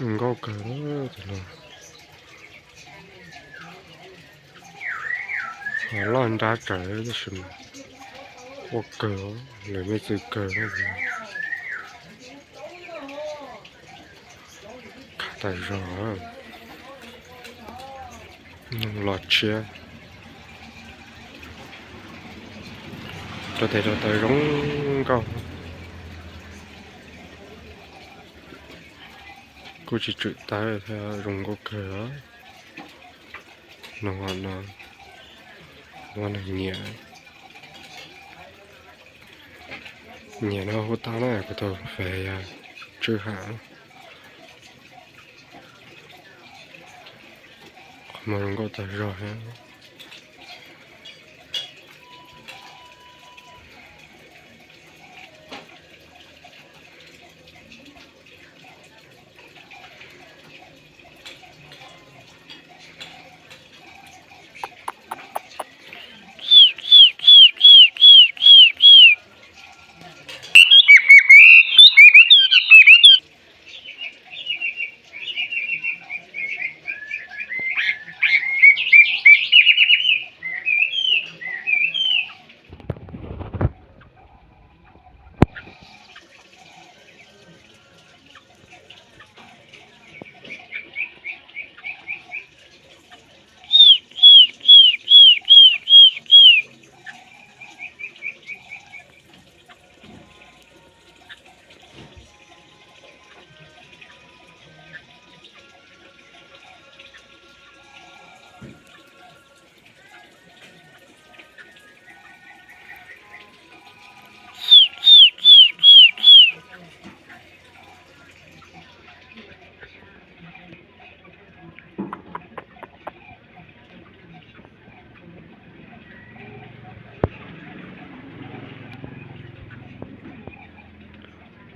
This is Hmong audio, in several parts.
Nkauj kawg, loj nrab tsawv tab sis mas ua kawg, lawv me txwm kawg. Khav tas zog, los tshiab, rau tes rau taw zoo nkauj. Kuj tsis tswm tawv thiab, zoo nkauj kawg. No, no, ua neeg nyiam, nyiam no hu tau na, kuv tus fej yog Tswv Ham. Qhov muag zoo nkauj tas zog thiab.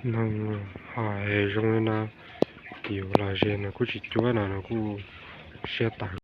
Noog hais zoo li no, yus los ze no kuj tsis cuab no, no kuj siab tawv.